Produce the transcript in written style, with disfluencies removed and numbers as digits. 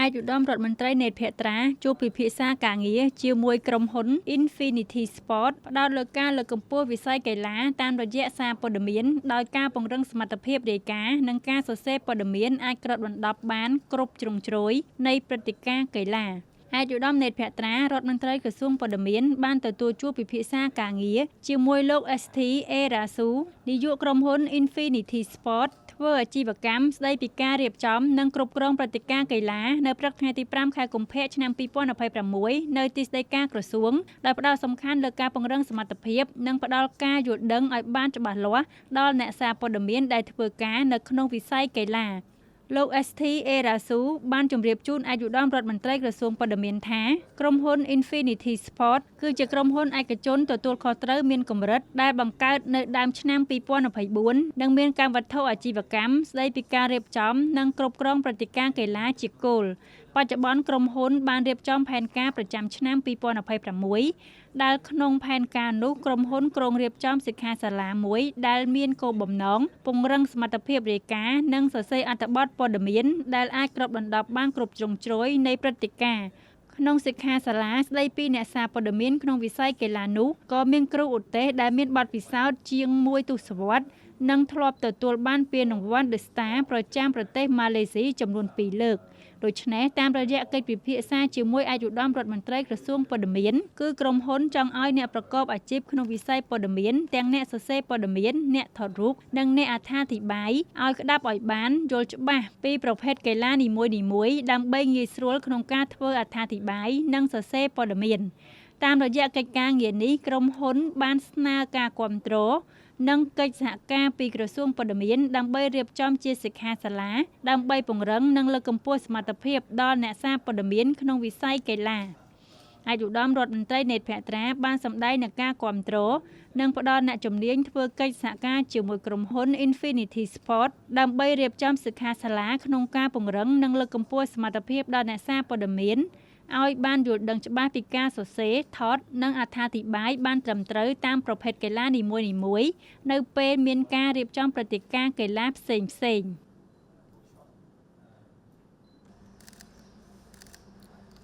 ឯកឧត្តមរដ្ឋមន្ត្រីនេត្រ ភក្ត្រា ជួបពិភាក្សាការងារជាមួយក្រុមហ៊ុន Infinity Sport ផ្ដោតលើការលើកកម្ពស់វិស័យកីឡាតាមរយៈសារព័ត៌មាន ដោយការពង្រឹងសមត្ថភាពរាយការណ៍ និងការសរសេរព័ត៌មានអាចគ្របដណ្ដប់បានគ្រប់ជ្រុងជ្រោយនៃព្រឹត្តិការណ៍កីឡា។ ឯកឧត្តមនេត្រ ភក្ត្រា រដ្ឋមន្ត្រីក្រសួងព័ត៌មាន បានទទួលជួបពិភាក្សាការងារជាមួយលោក ST អេរ៉ាស៊ូ នាយកក្រុមហ៊ុន Infinity Sport ធ្វើអាជីវកម្មស្ដីពីការរៀបចំ និងគ្រប់គ្រងព្រឹត្តិការណ៍កីឡា នៅព្រឹកថ្ងៃទី5 ខែកុម្ភៈ ឆ្នាំ2026 នៅទីស្តីការក្រសួង ដោយផ្ដោតសំខាន់លើការពង្រឹងសមត្ថភាព និងផ្ដល់ការយល់ដឹងឲ្យបានច្បាស់លាស់ដល់អ្នកសារព័ត៌មានដែលធ្វើការនៅក្នុងវិស័យកីឡា។ លោក ST អេរ៉ាស៊ូ បានជម្រាបជូនឯកឧត្តមរដ្ឋមន្ត្រីក្រសួងព័ត៌មានថា ក្រុមហ៊ុន Infinity Sport គឺជាក្រុមហ៊ុនឯកជនទទួលខុសត្រូវមានកម្រិត ដែលបង្កើតនៅដើមឆ្នាំ2024 និងមានកម្មវត្ថុអាជីវកម្មស្ដីពីការរៀបចំ និងគ្រប់គ្រងព្រឹត្តិការណ៍កីឡាជាគោល។ បច្ចុប្បន្នក្រុមហ៊ុនបានរៀបចំផែនការប្រចាំឆ្នាំ2026 ដែលក្នុងផែនការនោះក្រុមហ៊ុនគ្រោងរៀបចំសិក្ខាសាលាមួយដែលមានគោលបំណងពង្រឹងសមត្ថភាពរាយការណ៍ និងសរសេរអត្ថបទព័ត៌មានដែលអាចគ្របដណ្ដប់បានគ្រប់ជ្រុងជ្រោយនៃព្រឹត្តិការណ៍។ ក្នុងសិក្ខាសាលាស្ដីពីអ្នកសារព័ត៌មានក្នុងវិស័យកីឡានោះ ក៏មានគ្រូឧទ្ទេសដែលមានបទពិសោធន៍ជាងមួយទសវត្សរ៍ និងធ្លាប់ទទួលបានពានរង្វាន់ The Star ប្រចាំប្រទេសម៉ាឡេស៊ីចំនួន2លើក។ ដូច្នេះតាមរយៈកិច្ចពិភាក្សាជាមួយឯកឧត្តមរដ្ឋមន្ត្រីក្រសួងព័ត៌មាន គឺក្រុមហ៊ុនចង់ឲ្យអ្នកប្រកបអាជីពក្នុងវិស័យព័ត៌មាន ទាំងអ្នកសរសេរព័ត៌មាន អ្នកថតរូប និងអ្នកអត្ថាធិប្បាយ ឲ្យក្តាប់ឲ្យបានយល់ច្បាស់ពីប្រភេទកីឡានីមួយៗ ដើម្បីងាយស្រួលក្នុងការធ្វើអត្ថាធិប្បាយ និងសរសេរព័ត៌មាន។ តាមរយៈកិច្ចការងារនេះ ក្រុមហ៊ុនបានស្នើការគាំទ្រ និងកិច្ចសហការពីក្រសួងព័ត៌មាន ដើម្បីរៀបចំជាសិក្ខាសាលា ដើម្បីពង្រឹង និងលើកកម្ពស់សមត្ថភាពដល់អ្នកសារព័ត៌មានក្នុងវិស័យកីឡា។ ឯកឧត្តមរដ្ឋមន្ត្រីនេត្រ ភក្ត្រា បានសម្ដែងនូវការគាំទ្រ និងផ្ដល់អ្នកជំនាញធ្វើកិច្ចសហការជាមួយក្រុមហ៊ុន Infinity Sport ដើម្បីរៀបចំសិក្ខាសាលាក្នុងការពង្រឹង និងលើកកម្ពស់សមត្ថភាពដល់អ្នកសារព័ត៌មានឲ្យបានយល់ដឹងច្បាស់ពីការសរសេរ ថត និងអត្ថាធិប្បាយបានត្រឹមត្រូវតាមប្រភេទកីឡានីមួយៗ នៅពេលមានការរៀបចំព្រឹត្តិការណ៍កីឡាផ្សេងៗ។